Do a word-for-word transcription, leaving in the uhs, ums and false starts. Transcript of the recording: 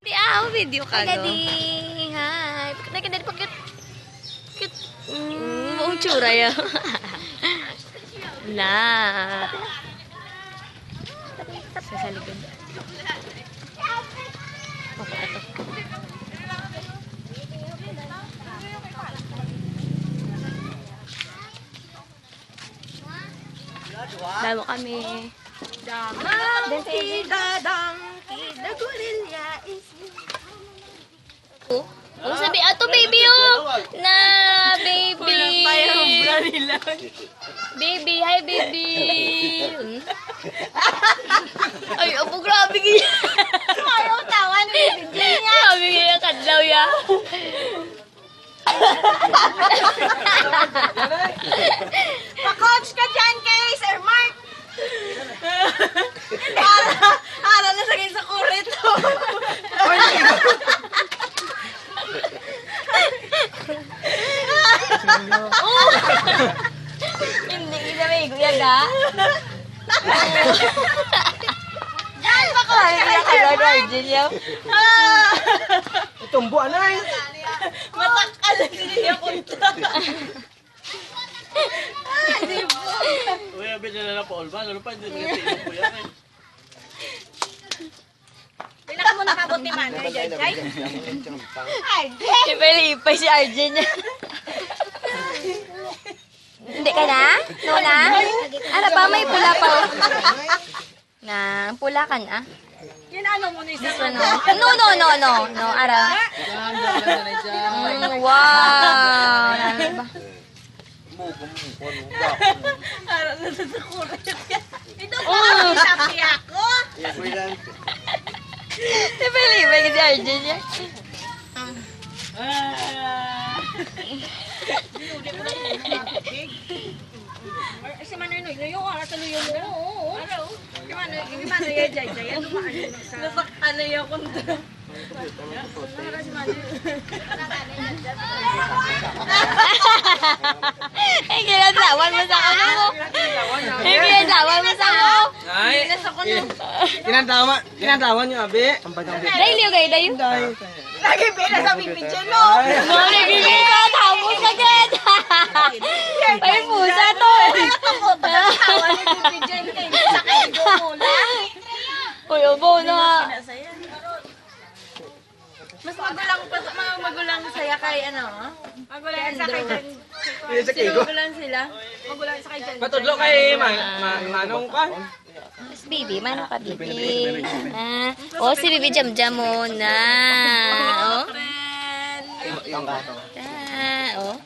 Di, ah, video ka, Hi, no? Daddy. Hi. Nay, kanil pa cute. Cute. Mm, ang tsura ya. Na. Sa, sa likod. Papa, ito. Damo kami. Donkey, the donkey, the gorilla is me. Oh, oh, sabi, ato, baby, oh. Na, baby. Kulang pa yung bra nila. Baby, hi, baby. Hmm? Ay, apo, grabe, gid. Ayaw tawa ni baby niya. Grabe, gid, kadlaw, ya. Pa-coach ka dyan kay Sir Mark. Ara, ara na sa, sa kurit. Hindi kita may guyaga. Yan, pa-coach ka kay Sir Mark. Virgin, yo. Ah. Itumbo, anay. Matak-, alam niya, punta. Uy, abi niya na lang pa, Olma. Ano pa, hindi mo na tingnan ko yan, eh. Pila ka mo nakabot ni Manoy, Jay Jay? Ay, Jay! Ipay-ipay si Arjun niya. Hindi ka na? No na? Ara pa, may pula pa, oh. Na, pula ka na? Yan, ano mo ni This one, oh. No, no, no, no, no, ara. Mm, wow. Ano ba? Ara na sa kulit. Ito po, oh, sabi ako. Ipili ba yung si Arjun niya? Ah. Ay, si Manoy, Noy, luyo ka, nasa luyo mo. Oo, oo. Ano? Si Manoy, si Manoy, Jay, Jay, ano ba, ano, sa... Nasaktan na yung kontra. Ay, ginadlawan mo sa ano mo. Ay, ginadlawan mo sa ano. Ay, kinantawa, kinantawan niyo, abi. Dayo, liyo, gay, dayo. Lagi pila sa bibidyan, no? Ay. Mami, bibidyan ka, tapos agad. Ay, pusa to. Ay, takot. Tawa ni bibidyan kay sa kayo mo lang. Uy, ubo na. Mas magulang pa, mga magulang saya kay ano, ah? Magulang sa kay Jan. Hindi sa Mas kigo. Magulang sila. Magulang sa kay Jan. Patudlo kay ma-, ma-, manong ka? Mas baby, mano ka, baby? Ah, oh, si baby Jam Jam mo na. Oh. Friend. Ah, oh.